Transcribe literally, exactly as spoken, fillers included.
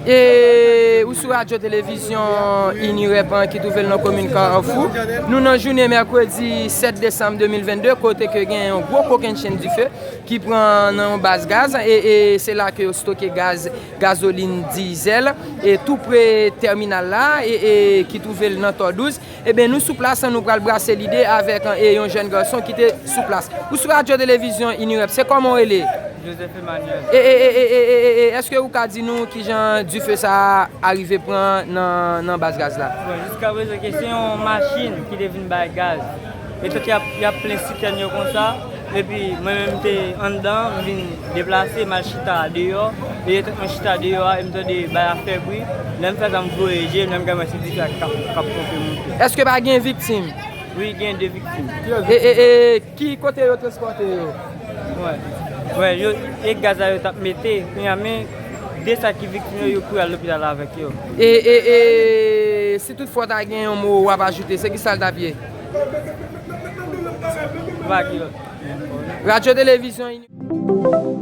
E ou sou radyo televizyon Inirep an ki twouve l nan komin Kafou. Nou nan jounen mèkredi sèt desanm de mil vennde, kote ke gen yon gwo kokennchenn dife ki pran nan yon baz gaz, e, e se la ke yo stoke gaz, gazolin, dizèl, e tou pre tèminal la, e, e ki twouve l nan Tò douz. Ebyen, nou sou plas, nou pral brase lide avèk, e, yon jèn gason ki te sou plas. Ou sou radyo televizyon Inirep, se kòman w rele? Joseph Emmanuel. E, e, e, e, e, e, e, èske ou ka di nou kijan dife sa a rive pran nan, nan baz gaz la? Bon, jiska prezan, ke se yon machin ki te vin bay gaz. E tout y ap, y ap plen sitèn yo konsa. Epi mwen menm m te anndan, m vin deplase, m al chita deyò. E etan mwen chita deyò a, e m tande bay la fè bri. Lè m fè sa, m voye je m, lè m gade, m wè se dife a k ap, k ap konpe monte. Èske pa gen viktim? Wi, gen de viktim. E, e, e ki kote yo transpòte yo? Wè. Wè, yo, e gaz la yo t ap mete, kounye a, men de sa ki viktim yo, yo kouri al lopital avèk yo. E, e, e si tout fwa w ta gen yon mo w ap ajoute, se ki sa l t ap ye? Pa gen lòt. Radyo televizyon Inirep.